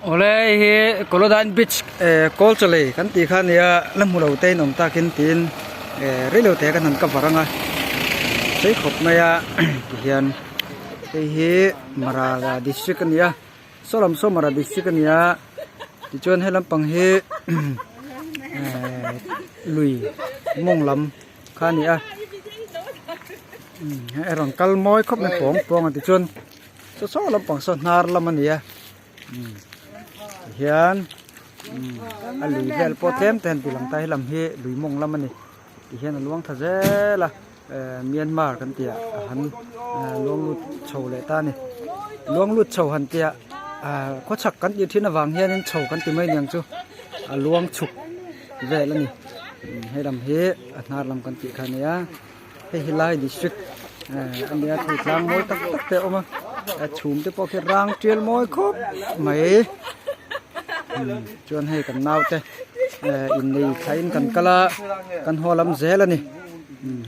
Awle hei hi Kolodan beach eh kawl chaw lei kan tih kha a nia la hmu lo te in awm takin tiin eh rei lo te kan han cover ang a sei khawp mai a tihian hei hi Mara district a ni a saw lam saw Mara district a ni a tichuan he lampang hi eh lui mawng lam kha a ni a a rawn kal mawi khawp mai pawng pawng a tichuan. Saw saw lampang saw hnar lam a ni a tihian a lui vel pawh tlem te han ti lang ta helam hi lui mawng lam a ni tihian a luang thla zel a ehh Myanmar kan tih ah a han luang lut chho leh ta a ni luang lut chho han tih ah ahh khawchhak kan tih thin avang hianin chho kan ti mai aniang chu a luang chhuk vel a ni hei lam hi a hnar lam kan tih kha a nia. Hei hi lai district eh a nia thei tlang mawi tak tak te a awm a a chhum te pawh khi rang tial mawi khawp mai chuan hei kan naute eh innei thlain kan kal a kan haw lam zel a ni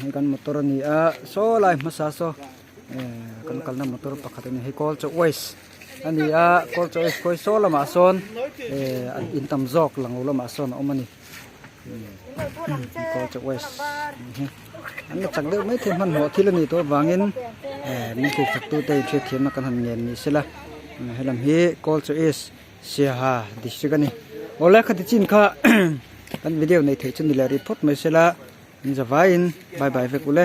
hei kan motor a ni a saw lai hmasa saw eh kan kalna motor pakhat a ni hei kawl chaw waste a ni a kawl chaw waste khawi saw lamah sawn eh an in tam zawk lang lo lamah sawn a awm a ni. Culture West an la chak deuh mai thei hmanhmawh thil a nih tawh avangin eh min thlir chak tute in hriatthiamna kan han ngen ni sela helam hi Culture East Siaha district a ni awle khati chin kha kan video nei theih chu ni leh rih phawt mai sela in zavaiin bye bye vek ule.